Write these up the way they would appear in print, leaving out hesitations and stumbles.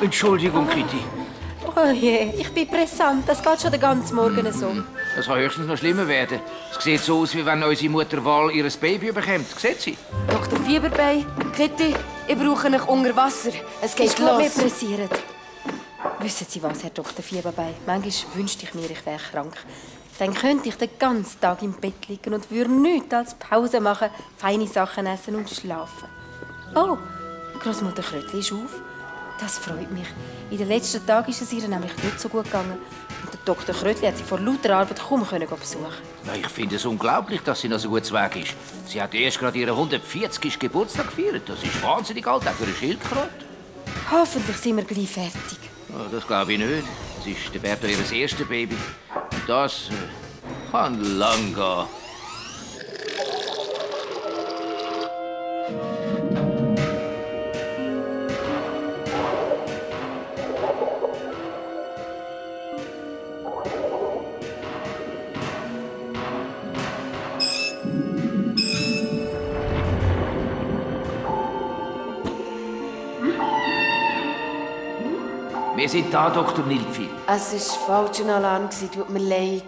Entschuldigung, Kitty. Oh je, ich bin brisant. Das geht schon den ganzen Morgen so. Das kann höchstens noch schlimmer werden. Es sieht so aus, wie wenn unsere Mutter Wal ihr Baby bekommt. Sieht sie? Dr. Fieberbei, Kitty, ich brauche euch unter Wasser. Es geht Los. Mir los. pressiert. Wissen Sie was, Herr Dr. Fieberbei? Manchmal wünschte ich mir, ich wäre krank. Dann könnte ich den ganzen Tag im Bett liegen und würde nichts als Pause machen, feine Sachen essen und schlafen. Oh, Großmutter Krötli ist auf. Das freut mich. In den letzten Tagen ist es ihr nämlich nicht so gut gegangen. Und der Dr. Krötli hat sie vor lauter Arbeit kaum besuchen. Ja, ich finde es unglaublich, dass sie noch so gut weg ist. Sie hat erst gerade ihren 140. Geburtstag gefeiert. Das ist wahnsinnig alt, auch für eine Schildkröte. Hoffentlich sind wir gleich fertig. Ja, das glaube ich nicht. Es ist der Berto ihr erstes Baby. Und das kann lang gehen. Wir sind da, Dr. Nilpfi. Es war falscher Alarm, tut mir leid.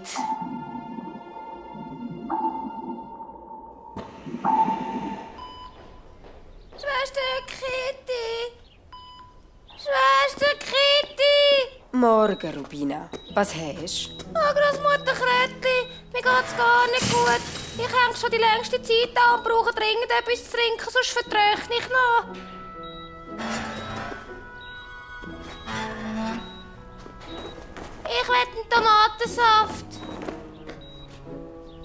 Schwester Kitty! Schwester Kitty! Morgen, Rubina. Was hast du? Oh, Großmutter Kretli, mir geht's gar nicht gut. Ich hänge schon die längste Zeit an und brauche dringend etwas zu trinken, sonst vertröchne ich noch. Ich will einen Tomatensaft.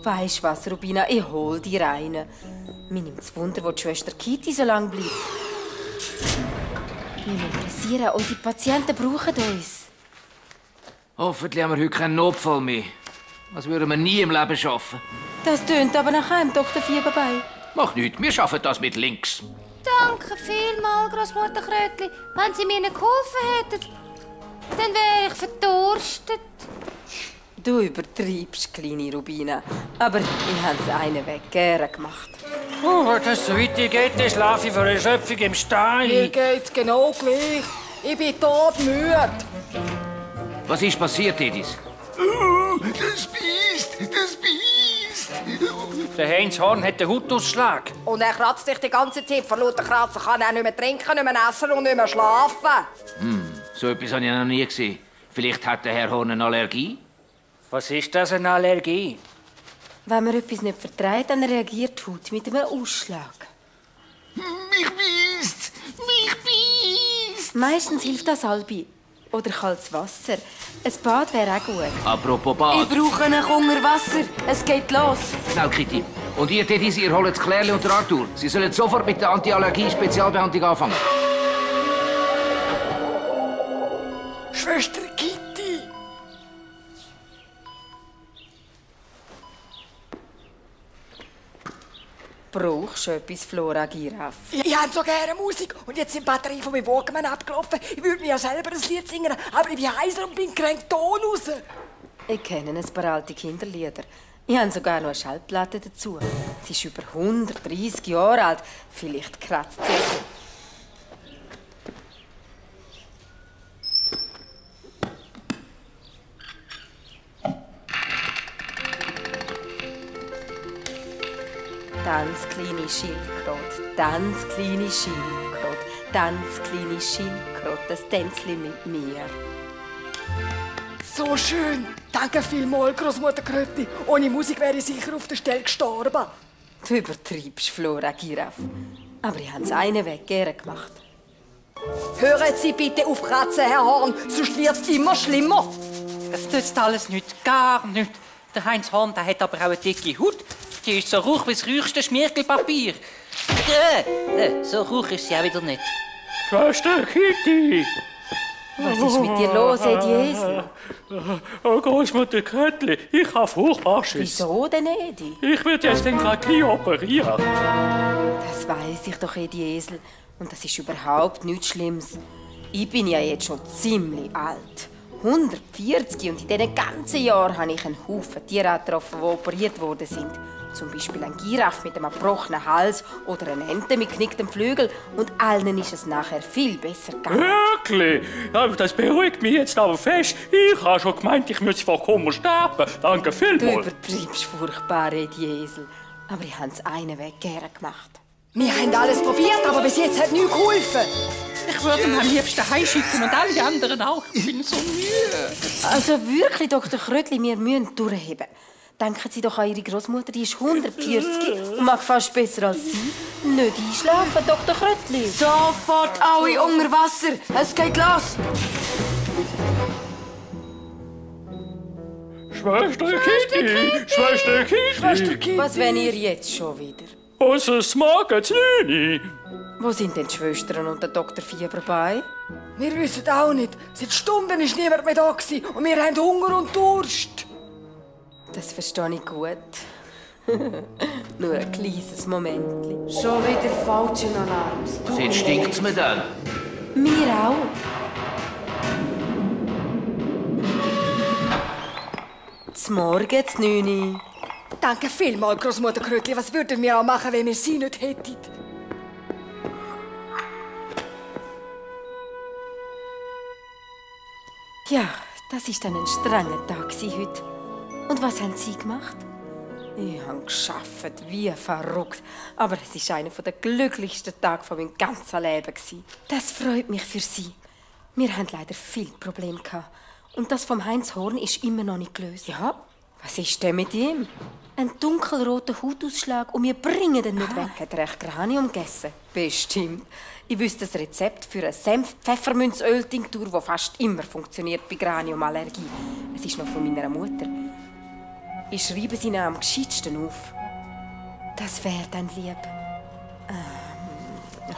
Weisst du was, Rubina? Ich hol dir einen. Mir nimmt's Wunder, wo die Schwester Kitty so lange bleibt. Mich interessieren, unsere Patienten brauchen uns. Hoffentlich haben wir heute keinen Notfall mehr. Das würden wir nie im Leben schaffen. Das tönt aber nach einem Dr. Fieberbei. Macht nichts, wir schaffen das mit links. Danke vielmals, Großmutter Krötli. Wenn Sie mir nicht geholfen hätten, dann wäre ich verdurstet. Du übertreibst, kleine Rubina. Aber ich habe es einen Weg gerne gemacht. Oh, wenn das so weitergeht, dann schlafe ich vor Erschöpfung im Mir Stein. geht's genau gleich. Ich bin todmüde. Was ist passiert, Edis? Das Biest! Das Biest! Der Heinz Horn hat den Hautausschlag. Und er kratzt dich die ganze Zeit. Vor lauter Kratzen kann er nicht mehr trinken, nicht mehr essen und nicht mehr schlafen. So etwas habe ich noch nie gesehen. Vielleicht hat der Herr Horn eine Allergie? Was ist das, eine Allergie? Wenn man etwas nicht verträgt, dann reagiert die Haut mit einem Ausschlag. Mich biest! Mich biest! Meistens hilft das Salbe. Oder kaltes Wasser. Ein Bad wäre auch gut. Apropos Ich Bad. brauche euch unter Wasser. Es geht los. Schnell, Kitty. Und ihr, Edis, ihr holt Klärli und Arthur. Sie sollen sofort mit der Anti-Allergie-Spezialbehandlung anfangen. Schwester Kitty! Brauchst du etwas, Flora Giraffe? Ich habe so gerne Musik und jetzt sind die Batterie von meinem Walkman abgelaufen. Ich würde mir ja selber ein Lied singen, aber ich bin heiser und bin kränkt Ton raus. Ich kenne ein paar alte Kinderlieder. Ich habe sogar noch eine Schallplatte dazu. Sie ist über 130 Jahre alt. Vielleicht kratzt sie. Tanz, kleine Schildkröte, tanz, kleine Schildkröte, tanz, kleine Schildkröte, das Tänzli mit mir. So schön. Danke vielmals, Großmutter Krötli. Ohne Musik wäre ich sicher auf der Stelle gestorben. Du übertreibst, Flora Giraffe. Aber ich habe es einen Weg gerne gemacht. Hören Sie bitte auf Kratzen, Herr Horn, sonst wird's immer schlimmer. Das tut alles nicht, gar nicht. Der Heinz Horn, der hat aber auch eine dicke Haut. Die ist so rauch wie das rauchste Schmirgelpapier. So rauch ist sie auch wieder nicht. Schwester Kitty! Was ist mit dir los, Edi Esel? Oh, Großmutter Krötli, ich habe furchtbar Schiss. Wieso denn, Edi? Ich werde jetzt gerade gleich operieren. Das weiss ich doch, Edi Esel. Und das ist überhaupt nichts Schlimmes. Ich bin ja jetzt schon ziemlich alt. 140 und in diesen ganzen Jahren habe ich einen Haufen Tiere getroffen, die operiert worden sind. Zum Beispiel ein Giraffe mit einem gebrochenen Hals oder eine Ente mit geknicktem Flügel. Und allen ist es nachher viel besser gegangen. wirklich. Ja, das beruhigt mich jetzt aber fest. Ich habe schon gemeint, ich müsse vor Kummer sterben. Danke Du vielmals. übertreibst furchtbar, Eddie Esel. Aber ich habe es einen Weg gerne gemacht. Wir haben alles probiert, aber bis jetzt hat nichts geholfen. Ich würde ihn am liebsten heimschicken und alle anderen auch. Ich bin so müde. Also wirklich, Dr. Krötli, wir müssen durchheben. Denken Sie doch an Ihre Großmutter, die ist 140 und mag fast besser als Sie. Nicht einschlafen, Dr. Krötli. Sofort alle unter Wasser. Es geht los. Schwester Kitty, Schwester Kitty. Schwester Kitty. Was wollen ihr jetzt schon wieder? Was magen Sie nicht? Wo sind denn die Schwestern und der Dr. Fieber bei? Wir wissen auch nicht. Seit Stunden war niemand mehr da gewesen und wir haben Hunger und Durst. Das verstehe ich gut. Nur ein kleines Momentli. Schon wieder falschen Alarm. Es tut Jetzt mir stinkt's leid. mir dann. Mir auch. Zum Morgen, zum 9 Uhr. Danke vielmals, Großmutter Krötli. Was würden wir auch machen, wenn wir sie nicht hätten? Ja, das war dann ein strenger Tag heute. Und was haben Sie gemacht? Ich habe gearbeitet wie verrückt. Aber es war einer der glücklichsten Tage von meinem ganzen Leben. Das freut mich für Sie. Wir hatten leider viele Probleme. Und das vom Heinz Horn ist immer noch nicht gelöst. Ja? Was ist denn mit ihm? Ein dunkelroter Hautausschlag und wir bringen ihn nicht weg. Hat er echt Granium gegessen? Bestimmt. Ich wüsste das Rezept für eine Senf-Pfefferminzöl-Tinktur, die fast immer funktioniert bei Graniumallergie. Es ist noch von meiner Mutter. Ich schreibe sie am gescheitsten auf. Das wäre dann lieb.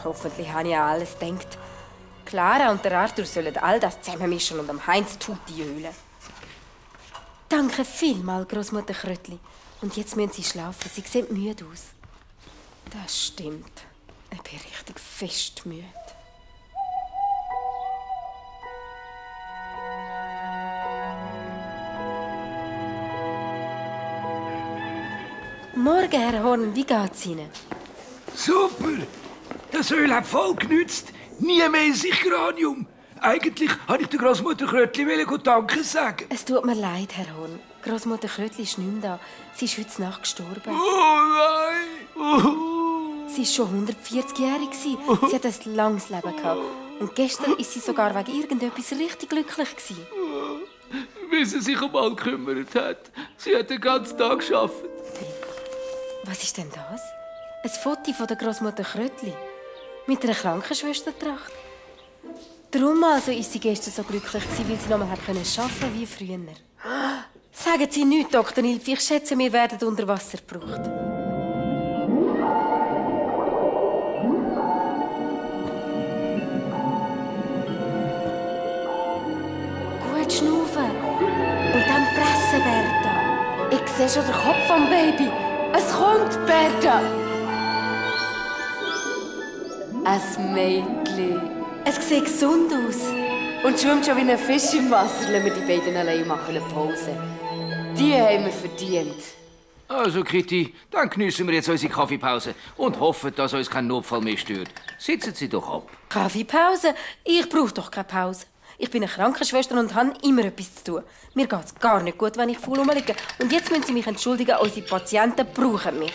Hoffentlich habe ich an alles gedacht. Clara und der Arthur sollen all das zusammenmischen und am Heinz Tutti ölen. Danke vielmals, Großmutter Krötli. Und jetzt müssen Sie schlafen. Sie sehen müde aus. Das stimmt. Ich bin richtig fest müde. Morgen, Herr Horn. Wie geht's Ihnen? Super! Das Öl hat voll genützt. Nie mehr in sich Granium. Eigentlich wollte ich der Großmutter Krötli Danke sagen. Es tut mir leid, Herr Horn. Großmutter Krötli ist nicht mehr da. Sie ist heute Nacht gestorben. Oh nein! Sie war schon 140-jährig. Sie hat ein langes Leben gehabt. Und gestern ist sie sogar wegen irgendetwas richtig glücklich gewesen. Wie sie sich um alle gekümmert hat. Sie hat den ganzen Tag gearbeitet. Was ist denn das? Ein Foto von der Großmutter Krötli. Mit einer Krankenschwestertracht. Darum also ist sie gestern so glücklich gewesen, weil sie noch mal arbeiten konnte wie früher. Sagen Sie nichts, Dr. Nilpf. Ich schätze, wir werden unter Wasser gebraucht. Gut schnaufen. Und dann pressen, Berta. Ich sehe schon den Kopf vom Baby. Es kommt, Berta. Ein Mädchen. Es sieht gesund aus. Und schwimmt schon wie ein Fisch im Wasser. Lassen wir die beiden allein machen eine Pause. Die haben wir verdient. Also, Kitty, dann geniessen wir jetzt unsere Kaffeepause und hoffen, dass uns kein Notfall mehr stört. Sitzen Sie doch ab. Kaffeepause? Ich brauche doch keine Pause. Ich bin eine Krankenschwester und habe immer etwas zu tun. Mir geht es gar nicht gut, wenn ich faul rumliege. Und jetzt müssen Sie mich entschuldigen, unsere Patienten brauchen mich.